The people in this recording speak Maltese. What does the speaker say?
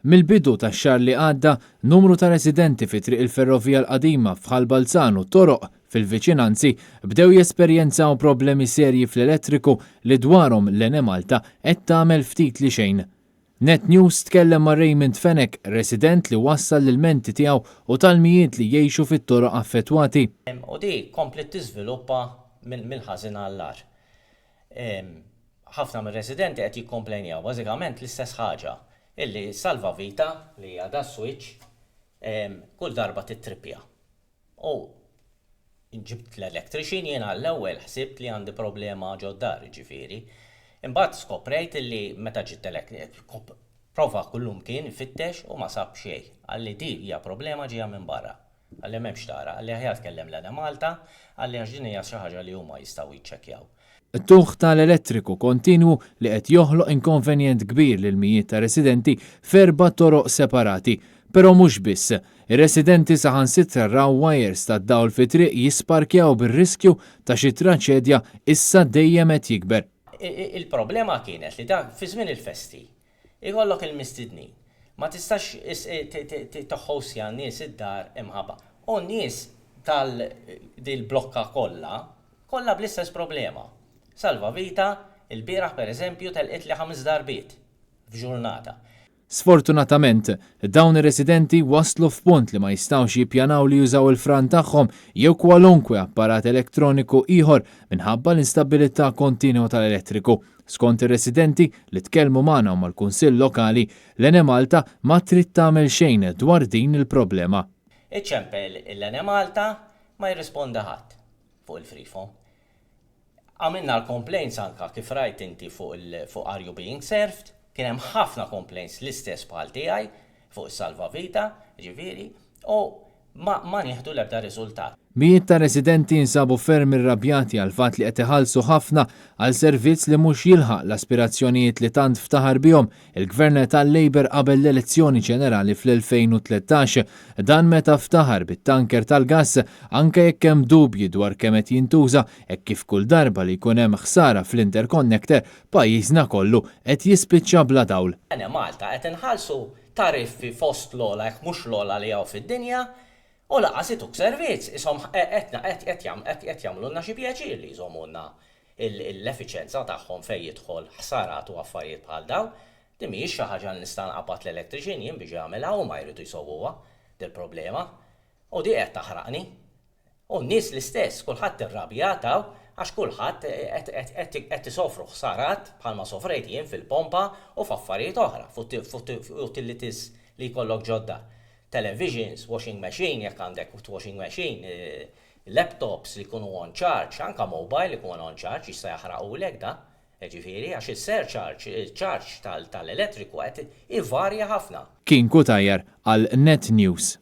Mill-bidu tax-xahar li għadda, numru ta' residenti fi Triq il-Ferrovija l-Qadima f'Ħal Balzan u toroq fil-viċinanzi bdew jesperjenzaw problemi serji fl-elettriku li dwarhom l-Enemalta qed tagħmel ftit li xejn. Net News tkellem ma' Raymond Fenech, resident li wassal l-ilmenti tiegħu u tal-mijiet li jgħixu fit-toroq affettwati. U di kompliet tiżviluppa mill-ħażin għall-agħar. Ħafna mir-residenti qed jikkomplejnjaw bażikament l-istess ħaġa, illi s-salvavita, li hija das-switch, kull darba tittrippja. U ġibt l-electrician jien għall-ewwel ħsibt li għandi problema ġod-dar, jiġifieri. Imbagħad skoprejt illi meta ġiet prova kullumkien ifittex u ma sab xejn. Qalli di hija problema ġejja minn barra. Qalli m'hemmx tara. Qalli aħjar tkellem l-Enemalta, qalli għax din hija xi ħaġa li huma jistgħu jiċċekkjaw. Qtugħ tal-elettriku kontinwu li qed joħloq inkonvenjent kbir lil mijiet ta' residenti f'erba' toroq separati. Però mhux biss. Ir-residenti saħansitra raw wires tad-dawl fit-triq jisparkjaw bir-riskju ta' xi traċedja issa dejjem qed jikber. Il-problema kienet li dak fi żmien il-festi ikollok il-mistednin. Ma tistax toħħowsja n-nies id-dar imħabba. U n-nies tal dil-blokka kollha Kollha bl-istess problema. Salvavita, ilbieraħ pereżempju telqitli ħames darbiet f'ġurnata. Sfortunatament, dawn ir-residenti waslu f'punt li ma jistgħux jippjanaw li jużaw il-fran tagħhom jew kwalunkwe apparat elettroniku ieħor minħabba l-instabbilità kontinwa tal-elettriku. Skont ir-residenti li tkellmu magħna u mal-Kunsill Lokali, l-Enemalta ma trid tagħmel xejn dwar din il-problema. Iċempel l-Enemalta, ma jirrisponda ħadd. fuq il-freephone. Għamilna l-complaints anka kif rajt inti fuq il fuq Are You Being Served, kien hemm ħafna complaints l-istess bħal tiegħi fuq is-Salvavita, ġifieri, u ma ma nieħdu l-ebda riżultat. Mijiet ta' residenti jinsabu ferm irrabjati għall-fatt li qed iħallsu ħafna għal servizz li mhux jilħaq l-aspirazzjonijiet li tant ftaħar bihom il-Gvern tal-Labour qabel l-elezzjoni ġenerali fl-2013. Dan meta ftaħar bit-tanker tal-gass anke jekk hemm dubji dwar kemm qed jintuża hekk kif kull darba li jkun hemm ħsara fl-interconnector, pajjiżna kollu qed jispiċċa bla dawl. Malta qed inħallsu tariffi fost l-ogħla jekk mhux l-ogħla li hawn fid-dinja u lanqas ituk servizz, ishom qed qed jagħmlulna xi pjaċir li jżommulna l-effiċenza tagħhom fejn jidħol ħsarat u affarijiet bħal dawn. Din mhijiex xi ħaġa li nista' nqabbad l-electrician jien biex jagħmilha, huma jridu jsewwuha dil-problema. U di qed taħraqni. U n-nies l-istess, kulħadd irrabjat hawn għax kulħadd qed isofru ħsarat bħalma sofrejt jien fil-pompa u f'affarijiet oħra, f'utilities li jkollok ġod-dar. Televisions, washing machine jekk għandek washing machine, laptops li jkunu on charge, anke mobile ikun on charge jista' jaħraqulek da, jiġifieri għax is-surcharge, il-charge tal-elettriku qed ivarja ħafna. Kien Cutajar għal Net News.